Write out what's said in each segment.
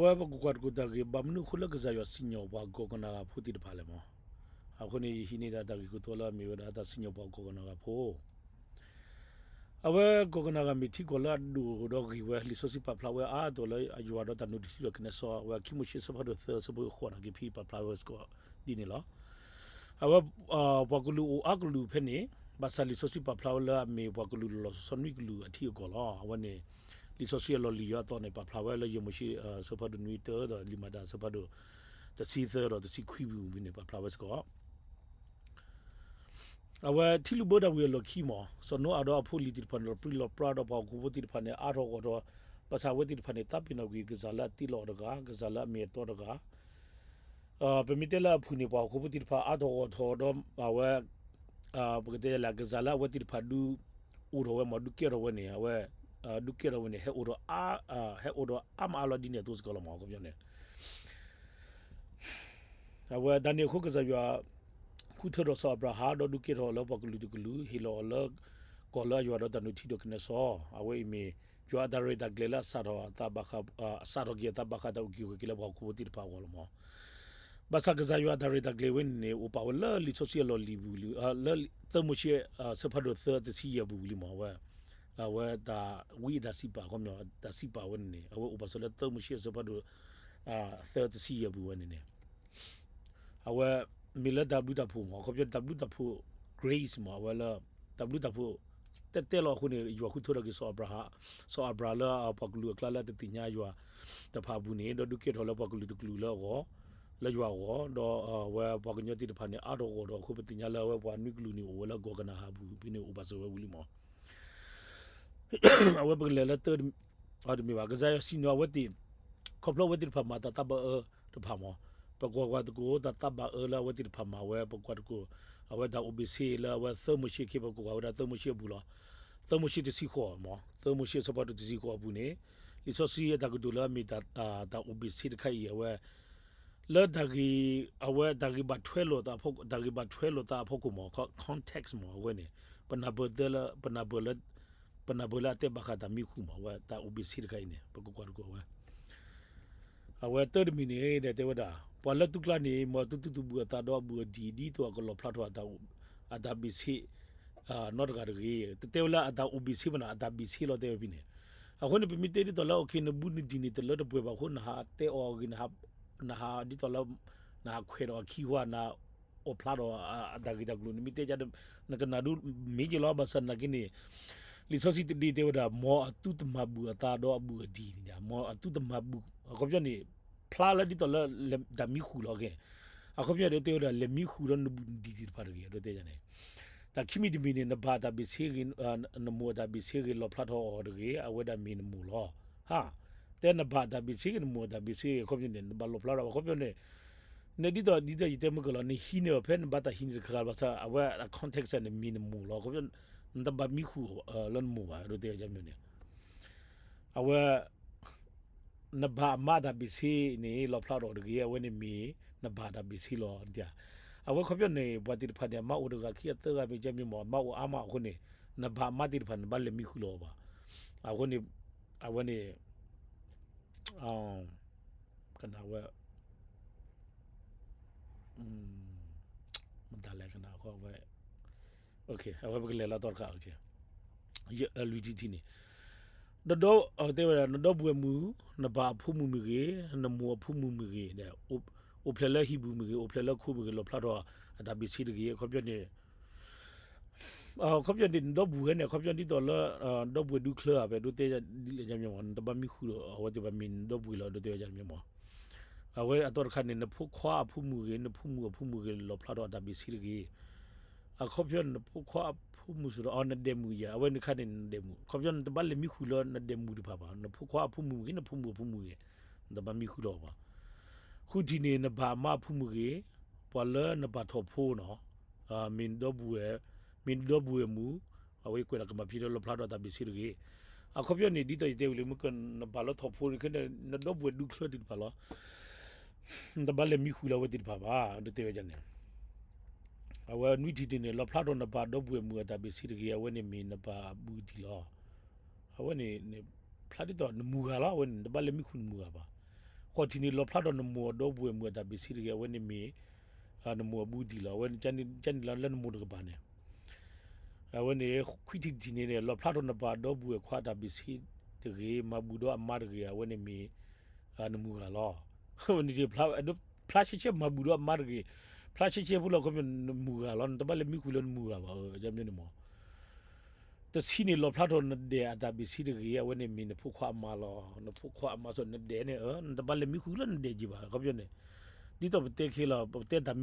အဝဲပကကွၢ်တကိးတၢ်ဂ့ၢ် ဘၣ်မနုၤအဃိလၢကစၢ်ယွၤစံၣ်ညီၣ်ပှၤကီၢ်ကနၤဂၤဖိသ့ၣ်တဖၣ်လဲၣ်မး. အဃိန့ၣ် ယဟံးန့ၢ်ဒၣ်တၢ်ဂ့ၢ်ခိၣ်တီလၢအမ့ၢ်ဝဲဒၣ်တၢ်စံၣ်ညီၣ်ပှၤကီၢ်ကနၤဂၤဖိ အဝဲကီၢ်ကနၤဂၤမ့ၢ်ထံကီၢ်လၢအဒိၣ်ဒီးဂ့ၤဝဲ လံာ်စီဆှံပာ်ဖျါဝဲအါတီၢ်လၢယွၤဒီးတၢ်နုၢ်တထံဒီးကနဲစီ အဝဲခံမိၤၡ့ဆၢဖးဒိၣ်သၢဆၢဖိဃိးန့ၣ်က့ၤဖဲပာ်ဖျါဝဲစ့ၢ်ကီးဒ်န့ၣ်လီၤ. အဝဲ ပှၤကလုာ်အိၣ်အါကလုာ်ဖဲန့ၣ် ဘၣ်ဆၣ်လံာ်စီဆှံပာ်ဖျါဝဲလၢအမ့ၢ်ပှၤကလုာ်လီၤလီၤဆီဆီနွံကလုာ်အထံအကီၢ်လီၤ. အဝဲန့ၣ် လံာ်စီဆှံအလီၢ်လံၤယွၤအသီန့ၣ် ပာ်ဖျါဝဲလၢယဲၢ်မိၤၡ့ ဆၢဖးဒိၣ်နွံတၢဒီးလံာ်မၤတၢ်ဆၢဖးဒိၣ် တဆံသၢဒီးတဆံခွံပူၤန့ၣ် ပာ်ဖျါဝဲစ့ၢ်ကီး အဝဲထံလုၢ်ဘၢတၢ်ဝံၤအလီၢ်ခံမး စီၤနိအၤဒီးအဖိအလံၤသ့ၣ်တဖၣ်န့ၣ် လီၤပြံလီၤပြါဒီးပှၤဟီၣ်ခိၣ်ဖိသ့ၣ်တဖၣ်န့ၣ် အါထီၣ်ဂီၢ်ထီၣ် ဘၣ်ဆၣ်အဝဲသ့ၣ်တဖၣ်န့ၣ် သးပ့ၤနီၣ်ကွံာ်ကစၢ်လၢအတ့လီၤအီၤတဂၤ ကစၢ်လၢအမ့ၢ်အတီတဂၤ ပမ့ၢ်တဲလၢအဖုၣ်န့ၣ် ပှၤဟီၣ်ခိၣ်ဖိသ့ၣ်တဖၣ်အါထီၣ်ဂီၢ်ထီၣ်ဒီး အဝဲ ပကတဲလၢကစၢ်လၢအဝဲသ့ၣ်တဖၣ်ဒုးအိၣ်ထီၣ်ဝဲမး ဒုးကဲထီၣ်ဝဲန့ၣ် အဝဲ ဒုးကဲထီၣ်ဝဲန့ၣ် ဟဲအိၣ်ဒီး ဟဲအိၣ်ဒီးအါမးအါလီၤဒ်န့ၣ်အသိးစ့ၢ်ကီးလီၤမး အခီပညီန့ၣ် အဝဲဒၣ်န့ၣ်အဃိကစၢ်ယွၤ ဃုထၢထီၣ်စီၤအၤဘြၤဟၣ် ဒီးဒုးကဲထီၣ်အီၤလၢပှၤကလုာ်တကလုာ် ဟ့ၣ်လီၤအီၤလၢ ကီၢ်လၢအယွၤဒီးတၢ်နုၢ်ထံဒီးကနဲစီ အဝဲအံၤမ့ၢ် ယွၤအတၢ်ရဲၣ်တၢ်ကျဲၤလၢအစးထီၣ်အသးဘၣ်ဃး စးထီၣ်က့ၤအသးဘၣ်ဃးတၢ်အုၣ်က့ၤခီၣ်က့ၤလၢပှၤဟီၣ်ခိၣ်ဖိသ့ၣ်တဖၣ်အဂီၢ်လီၤမး ဘၣ်ဆၣ်ကစၢ်ယွၤအတၢ်ရဲၣ်တၢ်ကျဲၤဝဲန့ၣ်န့ၣ် အိၣ်ပာ်ဝဲလၢလံာ်စီဆှံအလီၢ်လံၤပူၤလံ လၢသၢမိၤၡ့ ဆၢဖးဒိၣ်သၢတဆံယဲၢ်ပူၤလံမး အဝဲ အဝဲတၢ်ဝံအတၢ်စံးပာ် အခီပညီ တၢ်စံးပာ်ဝဲန့ၣ်န့ၣ် အဝဲအိၣ်ပာ်စၢၤလၢသၢမိၤၡ့ ဆၢဖးဒိၣ် သၢတဆံယဲၢ်ပူၤဝဲန့ၣ်န့ၣ် အဝဲ မ့ၢ်လၢတၢ်ဘျုးတၢ်ဖှိၣ်မး အခီပညီတၢ်ဘျုးတၢ်ဖှိၣ် grace မး အဝဲလၢ တၢ်ဘျုးတၢ်ဖှိၣ် တဲတဲလီၤအဃိန့ၣ် ယွၤဃုထၢထီၣ်က့ၤစီၤအၤဘြၤဟၣ် စီၤအၤဘြၤဟၣ်လၢပှၤကလုာ်အကျါလၢတသ့ၣ်ညါယွၤတဖၣ်အပူၤန့ၣ် ဒီးဒုးကဲထီၣ်လၢပှၤကလုာ်တကလုာ်လၢအဂီၢ် လၢယွၤအဂီၢ် ဒီးအဝဲပှၤကညီသ့ၣ်တဖၣ်န့ၣ် အါထီၣ်ဂီၢ်ထီၣ်အဃိ ပသ့ၣ်ညါလၢအဝဲပှၤနွံကလုာ်န့ၣ် အိၣ်ဝဲလၢကီၢ်ကနၤဧၣ်အပူၤ ဖဲန့ၣ်အိၣ်ပာ်စၢၤဝဲဝံၤလံမး အဝဲပကလဲၤလၢတၢ် တမ့ၢ်ဘၣ် ကစၢ်ယွၤစံၣ်ညီၣ်အဝဲသ့ၣ် ခီဖျိအဝဲသ့ၣ်တဖၣ်မၤတၢ်သးဘၣ်အၢတဖၣ်မး ပကွၢ်ကွၢ်သကိးတၢ်သးဘၣ်အၢလၢအဝဲသ့ၣ်တဖၣ်မၤဝဲ ပကွၢ်သကိး အဝဲတၢ်အိၣ်ဘ့ၣ်ဆ့လၢအဝဲသၢမိၤၡ့ခ့ ပကွၢ်ဝဲဒၣ်သၢမိၤၡ့အပူၤလီၤ. သၢမိၤၡ့တဆံဃိးမး သၢမိၤၡ့အဆၢဖးဒိၣ်တဆံဃိးအပူၤန့ၣ် လံာ်စီဆှံအတၢ်ကတိၤလၢအမ့ၢ်တၢ်အိၣ်ဘ့ၣ်ဆ့တခါအံၤ အဝဲ လၢတၢ်ဂ့ၢ် အဝဲတၢ်ဂ့ၢ်ဘၣ်ထွဲလိာ် တၢ်ဂ့ၢ်ဘၣ်ထွဲလိာ်သးအဖီခိၣ်မး context မး အဝဲန့ၣ် ပနၢ်ပၢၢ်လၢ ပနၢ်ပၢၢ်လၢအတဲဘၣ်ဃးတၢ်မံဃုာ်မး အဝဲတၢ်အိၣ်ဘ့ၣ်ဆ့တခါအံၤန့ၣ် ပကကွၢ်တကိးဝဲ အဝဲတၢ်တမံၤန့ၣ် တဲဝဲဒၣ် ပှၤလၢသုကျါန့ၣ် မ်အသုသူၣ်ဘုၣ်အသးဒီးအဘူးအတံၢ် ဒ်သိးအကလီၣ်ဖျါထီၣ်အတၢ်ဘ့ၣ်ဆ့ နီတဂၤတဂ့ၤ တတဲဝဲလၢအတၢ်အိၣ်ဘ့ၣ်ဆ့ဘၣ်န့ၣ် အတၢ်ဘ့ၣ်ဆ့လီၤတဲဝဲဖဲန့ၣ် အဃိန့ၣ် ပမ့ၢ်တဲဒ်သိးလၢ နဘူးနတံၢ်န့ၣ် တလၢတပှဲၤဘၣ်အဃိ နဟးတဲအီၤဂ့ၤ နဟးဒ်သိးလၢ နဟးခွဲးဒီးအခံဝါ နအိၣ်ဖျါထီၣ်အတၢ်ဂ့ၢ်တၢ်ကျိၤန့ၣ် မ့ၢ်တဲ နကနၣ်ဒိမ့ၢ်က့ၤလီၤ ဘၣ်ဆၣ်သနာ်က့န့ၣ် လံာ်စီဆှံတဒ့တဲဝဲဒၣ် မ်အသုတမၤဘူၣ်အသးဒီးအဘူးအတံၢ်န့ၣ် မ်အသုတမၤဘူၣ် အခီပညီန့ၣ် ဖျါလၢဒ်သိးလၢ တၢ်မံဃုာ်လီၤက့ၤ အခီပညီဒီးတဲဝဲဒၣ် လဲၤမံဃုာ်ဒီးနဘူးနတံၢ်သ့ၣ်တဖၣ်တဂ့ၤ အဒိတဲယၤန့ၣ် တၢ်ခံမံၤတမံၤန့ၣ် နဘၣ်အတၢ်ဘ့ၣ်ဆ့ဂ့ၤ နမိၢ်အတၢ်ဘ့ၣ်ဆ့ဂ့ၤ လီၣ်ဖျါထီၣ်အီၤတဂ့ၤ အဝဲဒၣ်မ့ၢ်နမိၢ်လီၤ ဟါ တဲနဘၣ်အတၢ်ဘ့ၣ်ဆ့ဂ့ၤ နမိၢ်အတၢ်ဘ့ၣ်ဆ့ဂ့ၤ အခီပညီန့ၣ် နဘၣ်လီၣ်ဖျါထီၣ် အခီပညီန့ၣ် နဒ်သိးဒ်သိးယတဲမုၢ်ကလီၤ နဟံးန့ၢ်အီၤဖဲနဘၣ်တၢ်ဟံးန့ၢ်တခါ ဘၣ်ဆၣ် အဝဲအ context န့ၣ် မ့ၢ်နမိၢ်လီၤ အခီပညီ နတဘၣ်မံဃုာ်လၢနမိၢ်ဘၣ် အဒိတဲဝဲန့ၣ် အဝဲ နဘၣ်အမါတၢ်ဘ့ၣ်ဆ့န့ၣ် လီၣ်ဖျါထီၣ်တဂ့ၤ အဝဲန့ၣ်မ့ၢ် နဘၣ်တၢ်ဘ့ၣ်ဆ့လီၤ အဝဲခီပညီန့ၣ် ပှၤသ့ၣ်တဖၣ်န့ၣ် အမါအိၣ်တဂၤခံဂၤသၢဂၤမ့ၢ်ကဲမ့ၢ်မး အမါအိၣ်အါမးအဃိန့ၣ် နဘၣ်အမါသ့ၣ်တဖၣ်န့ၣ် နဘၣ်လဲၤမံဃုာ်လီၤအီၤဘၣ် အဃိန့ၣ် အဝဲန့ၣ် ကနၣ်ဝဲ မတၤလဲၣ်ကနၣ်အဃိ အဝဲ အဝဲပကလဲၤလီၤတီတခါ ယလွံၢ်ထံၣ်ထံၣ်န့ၣ် ဒီးတဲဝဲဒၣ် နဒီပုၢ်ဝဲၢ်မုၣ် နပၢ်အဖိမုၣ်မ့ၢ်ဂ့ၤ နမိၢ်အဖိမုၣ်မ့ၢ်ဂ့ၤ အိၣ်ဖျဲၣ်လၢဟံၣ်ပူၤမ့ၢ်ဂ့ၤ အိၣ်ဖျဲၣ်လၢခိမ့ၢ်ဂ့ၤ လီၣ်ဖျါထီၣ်အတၢ်ဘ့ၣ်ဆ့တဂ့ၤ အခီပညီန့ၣ် အခီပညီန့ၣ် နဒီပုၢ်ဝဲၢ်န့ၣ် အခီပညီဒ်သိးလၢ ဒီပုၢ်ဝဲၢ်ဒူချၢဧါ ပဒိတဲဒ်လဲၣ်မ့ၢ်မး နတဘၣ်မံဃုာ်ဒီး အဝဲသ့ၣ်ဘၣ်မ့ၢ်နဒီပုၢ်ဝဲၢ်လီၤ ဒိတဲဝဲဒ်မ့ၢ်မး အဝဲအသီတခါန့ၣ် နဖိခွါအဖိမုၣ်ဂ့ၤ နဖိမုၣ်အဖိမုၣ်ဂ့ၤ လီၣ်ဖျါထီၣ်အတၢ်ဘ့ၣ်ဆ့တဂ့ၤ အခီပညီန့ၣ် နဖိခွါအဖိမုၣ်စ့ၢ်ဒီး နဒဲးမုၣ်ယၤ အဝဲန့ၣ်ခါန့ၣ် နဒဲးမုၣ် အခီပညီန့ၣ် နတဘၣ်လဲၤမံဃုာ်လၢနဒဲးမုၣ်တဖၣ်ဘၣ် နဖိခွါအဖိမုၣ်ဂ့ၤ နဖိမုၣ်အဖိမုၣ်ဂ့ၤ နတဘၣ်မံဃုာ်လီၤဘၣ် ဃုထံၣ်န့ၣ် နဘၣ်အမါအဖိမုၣ်ဂ့ၤ ပှၤလၢနဘၣ်ထီၣ်ဖိနီၤ မ့ၢ်နဒီပုၢ်ဝဲၢ် မ့ၢ်နဒီပုၢ်ဝဲၢ်မုၣ် အဝဲကွဲးဒၣ်ကမၤဖံးဒီးလီၣ်ဖျါထီၣ်တၢ်ဘ့ၣ်ဆ့တဂ့ၤ အခီပညီန့ၣ် ဒ်သိးယတဲဝံၤလံ မ့ၢ်ကနဘၣ်လၢထီၣ်ဖိန့ၣ် ခဲန့ၣ် နဒီပုၢ်ဝဲၢ်ဒူချၢသ့ၣ်တဖၣ်လီၤ နတဘၣ်လဲၤမံဃုာ်လၢအဝဲသ့ၣ်တဖၣ်ဘၣ် ဒိတဲဝဲဒ်န့ၣ် အဝဲနွံထံၣ်တထံၣ်န့ၣ် လီၣ်ဖျါထီၣ်နဘၣ်ဒီပုၢ်ဝဲၢ်မုၣ်အတၢ်ဘ့ၣ်ဆ့တဂ့ၤ အဝဲန့ၣ်မ့ၢ်နဘၣ်အဘူးအတံၢ်လီၤ အဝဲန့ၣ် ဖျါဒ်သိးနမုၢ်ဂၤလီၤ အဝဲန့ၣ် နတဘၣ်လဲၤမံဃုာ်နမုၢ်ဂၤဘၣ် ဃိးထံၣ်န့ၣ် လီၣ်ဖျါထီၣ်နမိၢ်အဒီပုၢ်ဝဲၢ်မုၣ်အတၢ်ဘ့ၣ်ဆ့တဂ့ၤ, အဝဲန့ၣ်မ့ၢ် နမိၢ်အဘူးတံၢ်လီၤ. အဝဲန့ၣ် ကန့ၣ်လီၤလၢနမိၢ်တကပၤန့ၣ်, အဝဲန့ၣ် ခွံထံၣ်တထံၣ်န့ၣ် လီၣ်ဖျါထီၣ်နပၢ်အဒီပုၢ်ဝဲၢ်ခွါအတၢ်ဘ့ၣ်ဆ့တဂ့ၤ, မၤဘူၣ်ဒီးအမါတဂ့ၤ, အဝဲန့ၣ်မ့ၢ် နမုၢ်ဂၤလီၤ. အဝဲန့ၣ် ဖျါဆဲးဆဲးမၤဘူၣ်ဒီးအမါတဂ့ၤ, ဖျါဆဲးဆဲးဖိလၢ အခီပညီ နမုၢ်ဂၤလီၤ, နတဘၣ်လဲၤမံဃုာ်လၢနမုၢ်ဂၤဘၣ်, အဝဲန့ၣ်မ့ၢ် တဆံန့ၣ် လီၣ်ဖျါထီၣ်နဒဲးအတၢ်ဘ့ၣ်ဆ့တဂ့ၤ, အဝဲန့ၣ်မ့ၢ်နဖိခွါအမါလီၤ. နဖိခွါအမါ စီၤ နဒဲးန့ၣ် နတဘၣ်လဲၤမံဃုာ်လၢနဒဲးက့ၤဘၣ်, အခီပညီန့ၣ် ဒ်သိးပတဲခဲလီၤ ပတဲတၢ်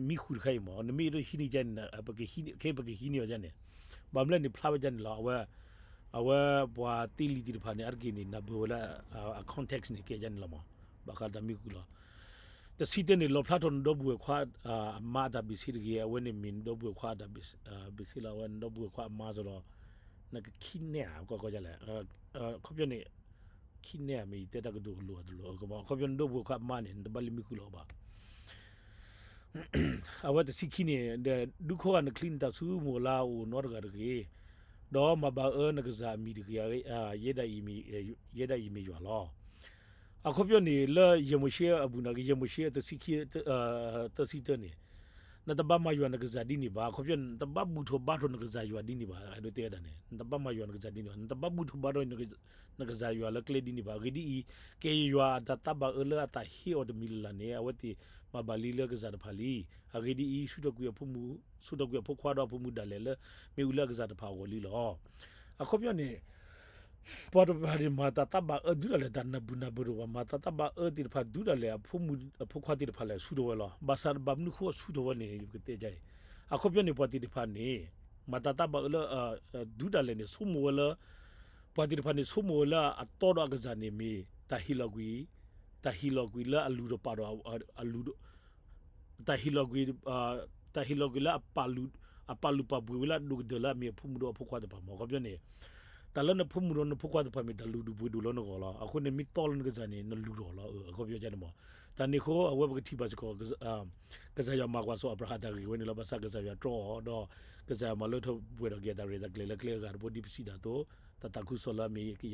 မံဃုာ်တခါအံၤမ့ၢ် နမ့ၢ်အဲၣ်ဒိးဟံးန့ၢ်ကန့ၣ် ခဲပကဟံးန့ၢ်အီၤကန့ၣ်, ဘၣ်မနုၤလဲၣ်န့ၣ် ဖျါဝဲကန့ၣ်လီၤ. အဝဲ အဝဲပှၤတ့လံာ်သ့ၣ်တဖၣ်န့ၣ် အါတက့ၢ်န့ၣ် နၢ်ပၢၢ်ဝဲလၢ အ context န့ၣ် ကဲကန့ၣ်လီၤမး, ဘၣ်ဃးတၢ်မံဃုာ်လီၤ. တဆံတၢန့ၣ် လီၣ်ဖျါထီၣ်နဒီပုၢ်ဝဲၢ်ခွါ အမါအတၢ်ဘ့ၣ်ဆ့တဂ့ၤ, အဝဲန့ၣ်မ့ၢ်နဒီပုၢ်ဝဲၢ်ခွါအတၢ်ဘ့ၣ်ဆ့လီၤ, အဝဲနဒီပုၢ်ဝဲၢ်ခွါအမါစီၤလီၤ. နကခံနဲဧါ ကွၢ်ကွၢ်ဒ်လဲၣ်, အခီပညီန့ၣ် ခံနဲဧါ မ့ၢ်ယတဲတၢ်ကတိၤအလိၤအလိၤ, အခီပညီနဒီပုၢ်ဝဲၢ်ခွါအမါန့ၣ် နတဘၣ်လဲၤမံဃုာ်လီၤဘၣ်. အဝဲတဆံခံန့ၣ် ဒုးခိဂၢ်နချံနတၢ်ဆူမိၢ်အလါအအိၣ်နီတဂၤတဂ့ၤ, ဒီးမၤဘၣ်အၢနကစၢ်အမံၤတဂ့ၤ, ယဲဒၣ်အံၤမ့ၢ်ယွၤလီၤ. အခီပညီန့ၣ် လၢယဲၢ်မိၤၡ့အပူၤန့ၣ် ယဲၢ်မိၤၡ့ သၢဆံတၢန့ၣ်, နတဘၣ်မၤယွၤနကစၢ်ဒ်န့ၣ်ဘၣ်, အခီပညီ နတဘၣ်ဘူၣ်ထီၣ်ဘါထီၣ်နကစၢ်ယွၤဒ်န့ၣ်ဘၣ်, အဲၣ်ဒိးတဲဝဲဒၣ်န့ၣ် နတဘၣ်မၤယွၤနကစၢ်ဒ်န့ၣ်ဘၣ်, နတဘၣ်ဘူၣ်ထီၣ်ဘါထီၣ်နကစၢ်ယွၤလၢကျဲဒ်န့ၣ်ဘၣ်, အဂ့ၢ်ဒ်အံၤ, ကယဲၢ်ယွၤအတၢ်သးဘၣ်အၢလၢအတၢ်ဟ့ၣ်အီၤတမံၤလၢ်လၢ်န့ၣ် အဝဲသ့ၣ်မၤဘၣ်လံလၢကစၢ်တဖၣ်လံ. အဂ့ၢ်ဒ်အံၤ, ဆူၣ်ထီၣ်ကွံာ်အဖိမုၣ်, ဆူၣ်ထီၣ်ကွံာ်အဖိခွါဒီးအဖိမုၣ်ဒၣ်လဲာ်လၢ မ့ၣ်အူလၢအကစၢ်တဖၣ်အဂီၢ်လံလီၤ. အခီပညီန့ၣ် ပှၤတဖၣ်န့ၣ် မၤတၢ်သးဘၣ်အၢဒုးဒၣ်လဲာ် တၢ်နၢ်ပၢၢ်နၢ်ပၢၢ်တအိၣ်ဘၣ်, မၤတၢ်သးဘၣ်အၢသ့ၣ်တဖၣ်ဒုးဒၣ်လဲာ် အဖိမုၣ်အဖိခွါသ့ၣ်တဖၣ်လဲၣ် ဆူၣ်ထီၣ်ဝဲလီၤ. ဘၣ်ဆၣ်ဘၣ်မနုၤအဃိအဆူၣ်ထီၣ်ဝဲန့ၣ် ယကတဲအံၤ, အခီပညီန့ၣ် ပှၤသ့ၣ်တဖၣ်န့ၣ် မၤတၢ်သးဘၣ်အၢလၢ ဒုးဒၣ်လဲာ်န့ၣ် ဆိကမိၣ်ဝဲလၢ ပှၤသ့ၣ်တဖၣ်န့ၣ် ဆိကမိၣ်ဝဲလၢအတီဒီးအကစၢ်န့ၣ်မ့ၢ် တၢ်ဟ့ၣ်လီၤကွံာ်, တၢ်ဟ့ၣ်လီၤကွံာ်လၢအလုၢ်တပာ်ဒီးအလုၢ် တၢ်ဟ့ၣ်လီၤကွံာ်, တၢ်ဟ့ၣ်လီၤကွံာ်လၢအပာ်လုၢ်, အပာ်လုၢ်ပာ်ပှ့ၤဝဲလၢအဒိၣ်ကတၢၢ်လၢအမ့ၢ်အဖိမုၣ်ဒီးအဖိခွါတဖၣ်မ့ၢ် အခီပညီန့ၣ် တၢ်လၢနဖိမုၣ်ဒီးနဖိခွါတဖၣ်မ့ၢ်တၢ်လုၢ်ဒိၣ်ပှ့ၤဒိၣ်လၢနဂီၢ်လီၤ. အဃိန့ၣ် မ့ၢ်တီလၢနကစၢ်န့ၣ် နလုၢ်ထီၣ်လီၤ. အခီပညီန့ၣ်မ့ၢ် တၢ်န့ၣ်အဃိ အဝဲပကထံၣ်ဘၣ်စ့ၢ်ကီး ကစၢ်ယွၤမၤကွၢ်စီၤအၤဘြၤဟၣ်တၢ်ဂ့ၢ်ဝဲန့ၣ်လီၤ. ဘၣ်ဆၣ်ကစၢ်ယွၤတြီအီၤဒီး ကစၢ်ယွၤမၤလၢထီၣ်ပှဲၤထီၣ်က့ၤအတၢ်ရဲၣ်တၢ်ကျဲၤလၢကျဲအဂၤတဘိ ဒ်ပစံးတၢ်အသိး တၢ်သးခုကစီၣ်လၢအမ့ၢ်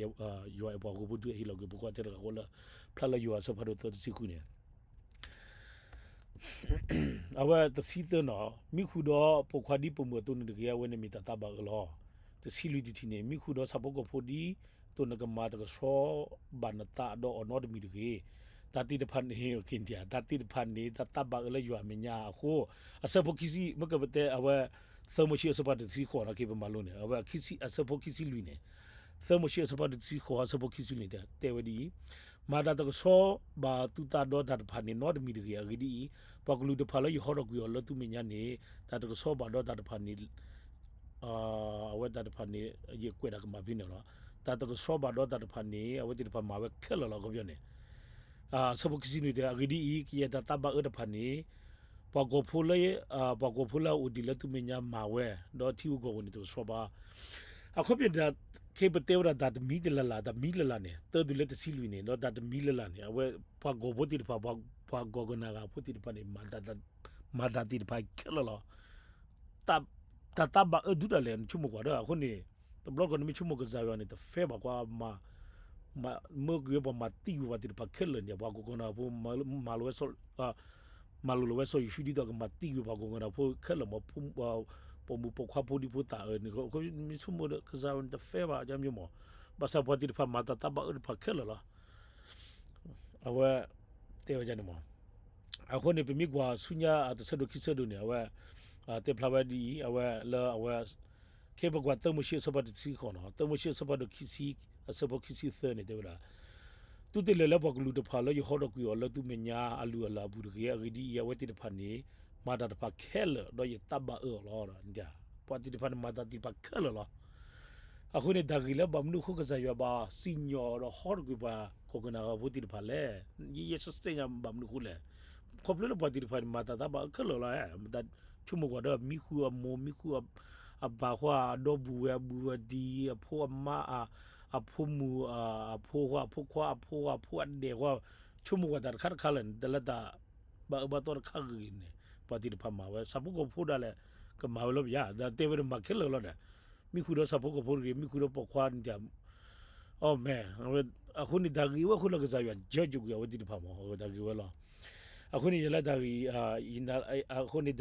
ယွၤအဲၣ်ပှၤဟီၣ်ခိၣ်ဖိတုၤအဟ့ၣ်လီၤကွံာ်ဖိခွါထဲတဂၤဃိလၢ ဖျါလၢယိၤဟၣ်အဆၢဖးဒိၣ်သၢ တဆံဃုန့ၣ် အဝဲတဆံသၢန့ၣ်, မံဃုာ်ဒီးပိာ်ခွါဒ်ပိာ်မုၣ်အသိးန့ၣ်တဂ့ၤ, အဝဲန့ၣ်မ့ၢ်တၢ်သးဘၣ်အၢလီၤ. တဆံလွံၢ်တထံၣ်န့ၣ်, မံဃုာ်ဒီးဆၣ်ဖိကီၢ်ဖိဒ်သိးနကမၤတကဆှီဘၣ်နသးဒီးအီၤနီတမံၤတဂ့ၤ. တၢ်သ့ၣ်တဖၣ်န့ၣ်, တၢ်သ့ၣ်တဖၣ်န့ၣ် တၢ်သးဘၣ်အၢလၢယွၤအမဲာ်ညါအဃိ, အဆၢဖိခံဆံ, မ့ၢ်ကပတဲအဝဲ သၢမိၤၡ့အဆၢဖးဒိၣ်တဆံဃိးန့ၣ် က့ၤပမၤလိန့ၣ်, အဝဲအဆၢဖိခံဆံလွံၢ်န့ၣ်, သၢမိၤၡ့အဆၢဖးဒိၣ်တဆံဃိး အဆၢဖိခံဆံလွံၢ်န့ၣ် တဲဝဲဒ်အံၤ, မၤတၢ်တကဆှီဘၣ်သုသးဒီးတၢ်တဖၣ်န့ၣ်နီတမံၤတဂ့ၤ. အဂ့ၢ်ဒ်အံၤ, ပှၤကလုာ်တဖၣ်လၢယဟီထီၣ်ကွံာ်အီၤလၢသုမဲာ်ညါန့ၣ် တၢ်တကဆှီဘၣ်ဒီးတၢ်တဖၣ်န့ၣ် အဝဲတၢ်တဖၣ်န့ၣ် ယကွဲးတၢ်ကမၣ်ဖဲန့ၣ်လီၤ. တၢ်တကဆှီဘၣ်ဒီးတၢ်တဖၣ်န့ၣ် အဝဲသ့ၣ်တဖၣ်မၤဝဲခဲလၢာ်လီၤ. အခီပညီန့ၣ်, အဆၢဖိခံဆံနွံတဲ အဂ့ၢ်ဒ်အံၤ, ကယဲၢ်တၢ်သးဘၣ်အၢတဖၣ်န့ၣ် ပှၤကီၢ်ဖိလၢ, ပှၤကီၢ်ဖိလၢအအိၣ်ဒံးလၢသုမဲာ်ညါမၤဝဲ, ဒီးထံဧိၤကီၢ်ဧိၤန့ၣ်တကဆှီဘၣ်. အခီပညီ ခဲအံၤပတဲဝဲဒၣ်တၢ်တမံၤတလၢ်လၢ်, တၢ်မံၤလၢ်လၢ်န့ၣ် တၢ်တုၤလၢတဆံလွံၢ်န့ၣ် ဒီးတၢ်တမံၤလၢ်လၢ်န့ၣ် အဝဲပှၤကီၢ်ဖိသ့ၣ်တဖၣ်, ပှၤကီၢ်ကနၣ်ဂၤဖိသ့ၣ်တဖၣ်န့ၣ် မၤတၢ်သ့ၣ်တဖၣ်ခဲလၢာ်လီၤ. တၢ်သးဘၣ်အၢဒုးဒၣ်လဲာ် နဆိကမိၣ်ကွၢ်ဒီး အဃိန့ၣ်, တဘျီတခီၣ်န့ၣ် မ့ၢ်ဆိကမိၣ်ကစၢ်ယွၤန့ၣ် တ fair ဘၣ်ကွၢ်, မၤ, မၤ, မၢက့ၤဝဲပှၤမၤသံကွံာ်ပှၤသ့ၣ်တဖၣ်ခဲလၢာ်န့ၣ် ပှၤကီၢ်ကနၣ်ဖိ မၤလိာ်ဝဲစီၤ, မၤလိာ်လီၤဝဲစီၤယိၤၡူဒ်သိးကမၤသံကွံာ်ပှၤကီၢ်ကနၣ်ဖိခဲလၢာ်မး, ပိာ်မုၣ်ပိာ်ခွါဖိဒံဖိသၣ်အၢန့ၣ်, မ့ၢ်ဆိကမိၣ်ဒီးကစၢ်ယွၤန့ၣ် တ fair ဘၣ် ကမ့ၢ်မး, ဘၣ်ဆၣ်ပှၤသ့ၣ်တဖၣ်မၤတၢ်သးဘၣ်အၢတဖၣ်ခဲလၢာ်လီၤ. အဝဲတဲဝဲန့ၣ်မး, အဃိန့ၣ် ပမ့ၢ်ကွၢ်ဆူညါတဆၢဒိၣ်ခံဆၢဒိၣ်န့ၣ် အဝဲ, တဲဖျါဝဲဒ်အံၤ, အဝဲလၢအဝဲ, ခဲပကွၢ်သၢမိၤၡ့အဆၢဖးဒိၣ်တဆံဃိးန့ၣ်, သၢမိၤၡ့အဆၢဖးဒိၣ်ခံဆံ, အဆၢဖိခံဆံသၢန့ၣ် တဲဝဲဒၣ်, သုတလဲၤလၢပှၤကလုာ်တဖၣ်လၢယဟီထီၣ်ကွံာ်အီၤလၢသုမဲာ်ညါအလုၢ်အလၢ်အပူၤတဂ့ၤ. အဂ့ၢ်ဒ်အံၤ, အဝဲသ့ၣ်တဖၣ်န့ၣ် မၤတၢ်တဖၣ်ခဲလၢာ် ဒီးယသးဘၣ်အၢအီၤလီၤ. ပှၤသ့ၣ်တဖၣ်န့ၣ် မၤတၢ်သ့ၣ်တဖၣ်ခဲလၢာ်လီၤ. အဃိန့ၣ် တၢ်ဂ့ၢ်လၢဘၣ်မနုၤအဃိ ကစၢ်ယွၤဘၣ်စံၣ်ညီၣ်ဒီးဟီထီၣ်ကွံာ်ပှၤကီၢ်ကနၣ်ဂၤဖိသ့ၣ်တဖၣ်လဲၣ်. ယဲယဆၢတဲာ်ညါဘၣ်မနုၤအဃိလဲၣ်. ခီဖျိလၢပှၤသ့ၣ်တဖၣ်န့ၣ် မၤတၢ်သးဘၣ်အၢခဲလၢာ်လီၤ. ဆိကမိၣ်ကွၢ်ဒီး မံဃုာ်အမိၢ်, မံဃုာ်အပၢ်ဃိ အဒီပုၢ်ဝဲၢ်အဘူးအတံၢ်, အဖိအမါ, အဖိမုၣ်, အဖိဃိ အဖိခွါ, အဖိဃိ အဖိအဒဲၣ်ဃိ, ဆိကမိၣ်ကွၢ်တၢ်တခါတခါလၢာ်န့ၣ် တၢ်လၢတၢ်ဘၣ်အၢဘၣ်သီတခါဂ့ၤန့ၣ် ပှၤသ့ၣ်တဖၣ်မၤဝဲ. ဆၣ်ဖိကီၢ်ဖိဒၣ်လဲာ် ကမၤဝဲလၢပယါ, ဒီးတဲဝဲဒၣ်မၤခဲလၢာ်လီၤဒီး, မံဃုာ်ဒီးဆၣ်ဖိကီၢ်ဖိတဂ့ၤ, မံဃုာ်ဒီးပိာ်ခွါန့ၣ်, အီၣ်မ့ၢ်, အဃိန့ၣ်တၢ်ဂ့ၢ်ဝဲအဃိလၢကစၢ်ယွၤ judge ကွံာ်အဝဲသ့ၣ်တဖၣ်မ့ၢ် အဝဲတၢ်ဂ့ၢ်ဝဲလီၤ. အဃိန့ၣ်ယလဲၤတၢ်ဂ့ၢ်, အဃိန့ၣ်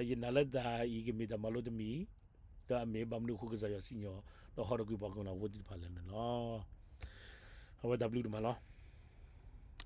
ယနာ်လၢတၢ်အံၤကမ့ၢ်တၢ်မၤလိတမံၤ, ဒီးအမ့ၢ်ဘၣ်မနုၤအဃိကစၢ်ယွၤစံၣ်ညီၣ်, ဒီးဟီထီၣ်ကွံာ်ပှၤကညီဖိသ့ၣ်တဖၣ်လဲၣ်န့ၣ်လီၤ. အဝဲတၢ်ဘျုးဒိၣ်မးလီၤ.